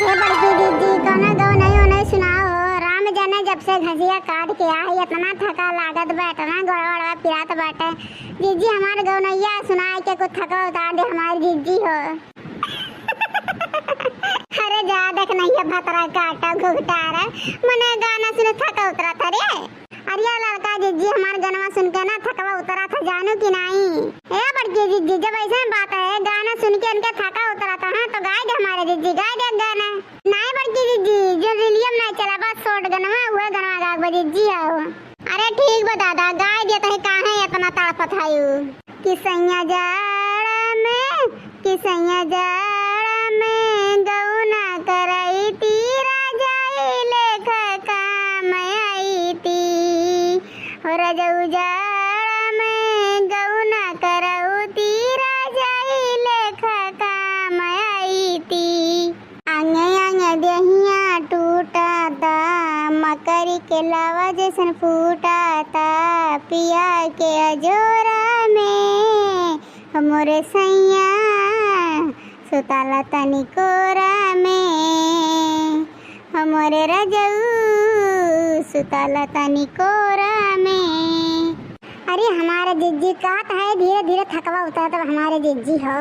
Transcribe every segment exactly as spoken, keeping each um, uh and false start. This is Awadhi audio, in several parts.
ए बड़की जिज्जी, कौनो गवनई वनई सुनाओ हो। राम जाने जब से घसिया काट के आई, इतना थका लागत बा, इतना गोड़वा वोड़वा पिरात बाटे। जिज्जी, हमार गवनैया सुनाए के कुछ थका उतार दे हमारी जिज्जी हो। अरे जा देख नहीं है भतरा काटा घुघटारा, मने गाना सुने थका उतरा था रे। अरे ललका जिज्जी, हमार गनवा सुन के ना थकवा उतरा था, जानू कि नाई? ए बड़की जिज्जी, जब ऐसे बात है, गाना सुन के इनके थका उतरा था, हाँ, तो गाय दे हमारे जिज्जी, गाय दे गाना। नाई बड़की जिज्जी, जो रिलियम नाई चला, बस शॉर्ट गनवा, हुए गनवा गाग बा जिज्जी आओ। अरे ठीक बा दादा, गाय दे तही, काहे इतना तड़पत है यू? कि सैया जाड़ा में, कि सैया जाड़ा में गौना करैती, राजा ई लेखा काम अइती। हो रजऊ जाड़ा में गौना करौती, राजा ई लेखा काम अइती। आंगे आंगे देहिया टूटाता, मकरी के लावा जैसन फूटाता, पिया के अजोरा में हमरे सैया सुताला तनी कोरा में, हमरे रजऊ सुताला तनी कोरा में। अरे हमारे जिज्जी कहत है, धीरे धीरे थकवा उतरत बा हमारे जिज्जी हो।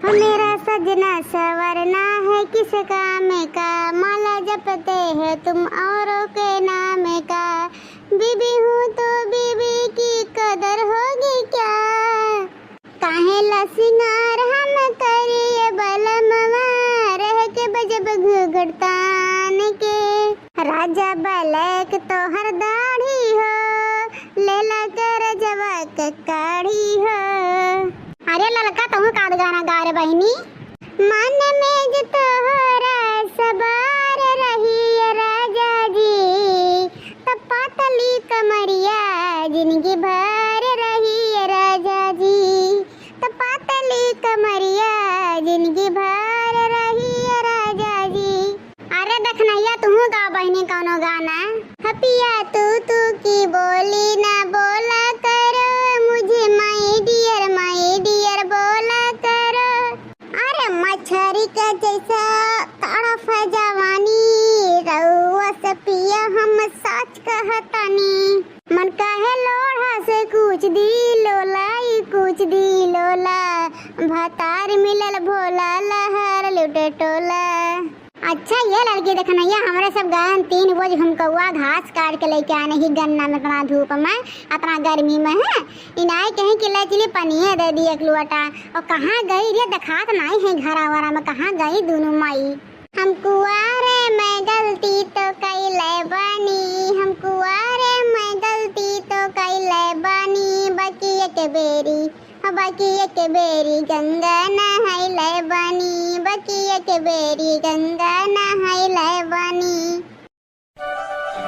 हो मेरा सजना संवरना है किस काम का, माला जपते हैं तुम औरों के नाम का, बीबी हूँ तो बीबी की कदर होगी क्या? काहेला सिंगार हम करिए बलमवा, रह के बजब घुघुड़तान के। राजा बलैक तोहर दाढ़ी हो, लेला कर जवा के काढ़ी हो। अरे ललका, तहूँ का गाना गा रे बहिनी? मन में जे तोहरा सवार रही राजा जी, त पातली कमरिया जिनगी भर रही राजा जी, त पातली कमरिया जिनगी भर रही राजा जी। अरे दखनैया, तुहूँ गा बहिनी कौनो गाना। ह पिया तू तू की बोली ना बोला करो, मुझे my dear my dear बोला करो। अरे मछरी के जैसा तड़फ है जवानी, रउआ से पिया हम सच कहतानी। मन काहे लोढ़ा से कुछ दी लोला, ई कुछ दी लोला, भतार मिलल भोला, लहर लुटे टोला। अच्छा ये लड़की देखनैया, हमरे सब गए तीन बोझ हुमकौआ घास काट के लेके आने ही गन्ना में, इतना धूप में, इतना गर्मी में है। इनाई कहीं कि ले चली पनिया दे दी एक लोटा। और कहाँ गई रे, देखात नाई है घरा वरा में, कहाँ गई दोनों माई? हम कुआरे में गलती तो कैले बानी, हम कुआरे में गलती तो कैले बानी, बाकी एक बेरी, बाकी एक बेरी गंगा नहैले बानी, बाकी एक बेरी गंगा नहैले बानी।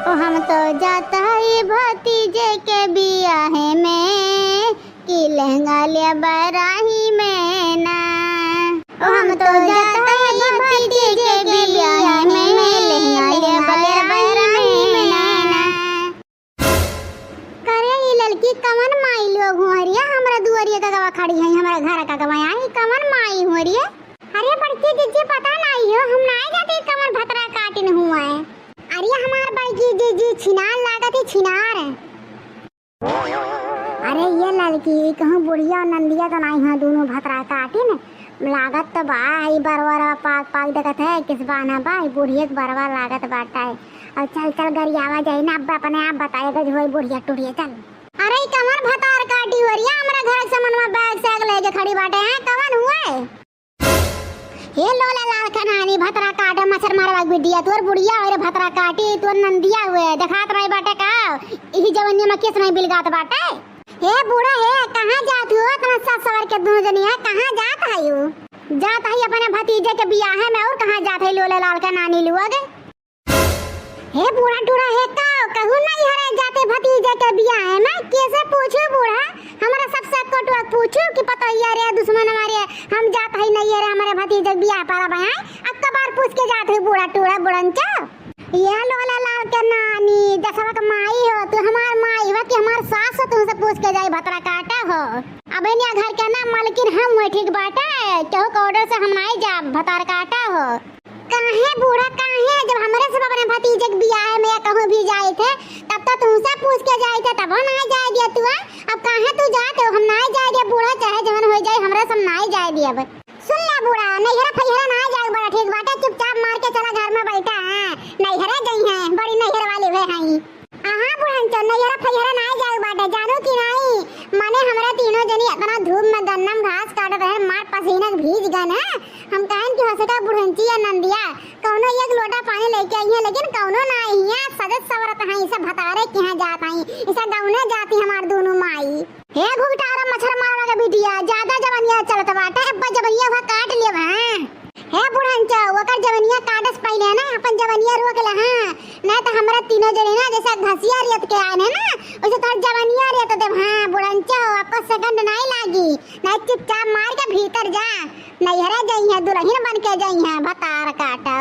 ओ हम तो जाता है भतीजे के बियाहे में, कि लहंगा लिया बराही में ना। ओ हम तो जाता है भतीजे के बियाहे में, लहंगा लिया बराही में ना। करे ई ललकी कवन माई लोग हुआ रे, हमरा दुआरिया का गवा खड़ी है, हमरा घर का गवा आई, कवन माई हुआ रे? अरे बड़की जिज्जी पता नाई हो, हम नाई जाते कवन भतरा काटिन हुआ है। अरे हमार बड़की जिज्जी छिनार लागत है, छिनार। अरे ये ललकी, कहूँ बुढ़िया और नंदिया तो नाई हुआ, दोनों भतरा काटिन लागत तो बा। ई बरवा पाक पाक देखत है, किस बाना बा, ई बुढ़िया के बरवा लागत बाटा है। और चल चल गरियावा जाई ना, अब अपने आप बताएगा जो होई बुढ़िया टुढ़िया, चल। अरे ई कमर भतार काटी हो रिया, हमरा घर के समनवा बैग सैग लेके खड़ी बाटे हैं, कवन हुए? हे लोला लाल कनानी भतरा काटे मच्छर मारवा बिटिया, तोर बुढ़िया होई रे भतरा काटी, तोर नंदिया हुए, देखात रही बाटे का? इही जवनिया में किस नहीं बिलगात बाटे? हे बूढ़ा हे, कहाँ जात हो? इतना सज सवर के दोनों जनी है, कहाँ जात है यू? जात है अपने भतीजे के बियाहे में, और कहाँ जात है लोला लाल कनानी लोग? हे बूढ़ा टूढ़ा हे का, कहूँ नहीं हरे जाते भतीजे के बियाहे में, कैसे पूछू बूढ़ा? हमरा सबसे कोटवा पूछू कि पतोहिया रे दुश्मन हमारे, हम जात है नहीं रे हमारे भतीजे के बियाह पर अब आए, अब कबार पूछ के जात है बूढ़ा टूढ़ा बुढ़ंचा। ये लोला लाल के नानी, जसवा के माई हो, तू हमार माई हो कि हमार सास हो, तुमसे पूछ के जाई भतरा काटा हो। अब इन्हें घर के ना मालकिन हम हुए, ठीक बाटे, केहू के order से हम नाई जाब भतार काटा हो। काहे भतीजे के बियाह में या कहूँ भी जाइत है, तब तो तुमसे पूछ के जाइत है, तब नाहीं जाए दिया तू, हैं? अब काहे तू जात हो? हम नाहीं जाए दिया, बूढ़ा चाहे जवन होइ जाए, हमरा सब नाहीं जाए दिया। अब सुन ले बूढ़ा, नैहरा फैहरा नाहीं जाए बड़ा ठीक बाटे, चुपचाप मार के चला घर में बैठा है, नैहरे जइहैं, बड़ी नैहर वाली हुए हैं। हाँ बुढ़नचो, नैहरा फैहरा नाहीं जाए बाटे, जानू कि नाहीं? माने हमरा तीनों जनी इतना धूप में गन्ना में घास काटत रहे, मार पसीना के भीज गन है। हम कहन कि हो सका बुढ़नची या नंदिया कौनो एक लोटा पानी लेके आई है, लेकिन कौनो ना आई है, सजत सवरत हैं, इसे भतारे के यहाँ जात हैं, इसे गौने जाती हमार दोनों माई। हे घुघटारा मच्छर मारवा के बिटिया, ज्यादा जवनिया चलत बाटे, अब्बा जवनिया हुआ काट लेब, हाँ। हे बुढ़नचो, ओकर जवनिया काटे से पहिले ना अपन जवनिया रोक ले, हाँ, ना तो हमरा तीनों जने ना जैसे घसिया रेत के आए हैं ना, वैसे तोहर जवनिया रेत देब, हाँ बुढ़नचो, आपको सेकंड नाहीं लागी, नाहीं चुपचाप मार के भीतर जा, नैहरे जइहैं, दुलहिन बन के जइहैं, भतार काटो।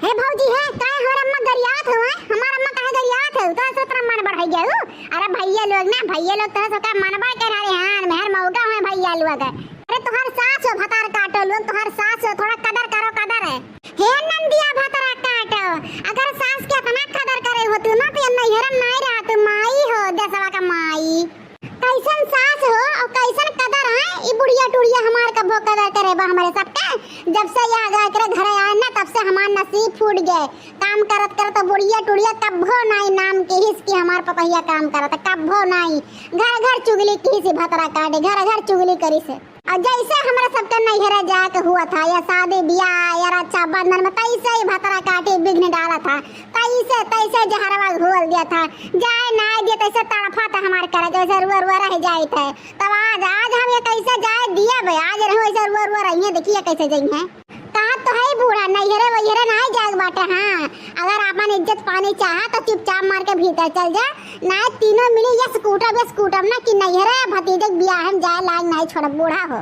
हे भौजी, हे, काहे हमार अम्मा गरियात हो, हैं? हमार अम्मा काहे गरियात हो? तोहरे से उतना मन बढ़ाई गया हो? अरे भैया लोग ना, भैया लोग तोहरे से का मन बढ़ के रहे हैं, मेहर मौका हुए भैया लोग। अरे तोहर सास हो भतार काटो लोग, तोहर सास हो, थोड़ा कदर करो, कदर है। हे नंदिया भतार काटो, अगर सास के इतना कदर करे हो तू ना, तो ये नैहर में नाहीं रहा तू, माई हो, देसवा का माई। कैसन सास हो और कैसन कदर है, ई बुढ़िया टुढ़िया हमार कभो कदर करे बा हमरे सबके। जब से यह आगा एकरे घरे आए ना, तब से हमार नसीब फूट गए। काम करत करत तो बुढ़िया टुढ़िया कभो नाहीं नाम किहिस कि हमार पतोहिया काम करत, कभो नाहीं। घर घर चुगली किहिस भतार काटे, घर घर चुगली करिस। और जैसे हमरा सबके नैहरे जाए के हुआ था, या शादी ब्याह या रक्षाबंधन में, तैसे ही भतार काटे विघ्न डाला था, तैसे तैसे जहरवा घोल दिया था, जाए ना दिया, तैसे तड़फा था हमार करे, जैसे रुआ रुआ रह जाए थे। तब आज, आज हम ये कैसे जाए दिया भाई, आज रहो ऐसे रुआ रुआ रहिए, देखिए कैसे जइहैं। कहा तो है बूढ़ा, नैहरे वैहरे नाहीं जाए बाटे, हाँ, अगर अपन इज्जत पानी चाहा तो चुपचाप मार के भीतर चल जा, नाहीं तीनों मिली यस कूटब, यस कूटब ना कि नैहरे भतीजे के बियाह में जाए लाग नाहीं छोड़ब बूढ़ा हो।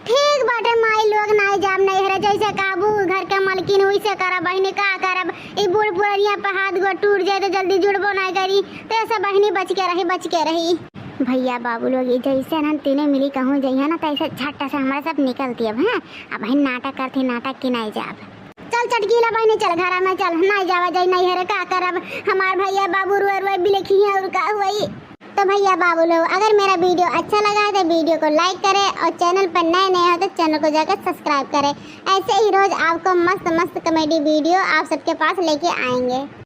ठीक बाटे माई लोग, नाहीं जाब नैहरे, जैसे कहबू घर के मलकिन वैसे करब बहिनी, का करब, ई बूढ़ पुरनिया पे हाथ गोड़ टूट जाए तो जल्दी जुड़बो नाहीं करी, तो ऐसे बहिनी बच के रही, बच के रही। भैया बाबू लोग ई जैसे ना तीनों मिली कहूँ जइहैं ना, तो ऐसे झट से हमारे सब निकलती अब, हैं, अब बहिन नाटक करती, नाटक की नाहीं जाब। चल चटकीला बहिनी, चल घरा में चल, नाहीं जावा जाई नैहरे, का करब, हमार भैया बाबू रोए रोए बिलखी हैं और का हुई। तो भैया बाबू लोग, अगर मेरा वीडियो अच्छा लगा है तो वीडियो को लाइक करें और चैनल पर नए नए हो तो चैनल को जाकर सब्सक्राइब करें। ऐसे ही रोज आपको मस्त मस्त कॉमेडी वीडियो आप सबके पास लेके आएंगे।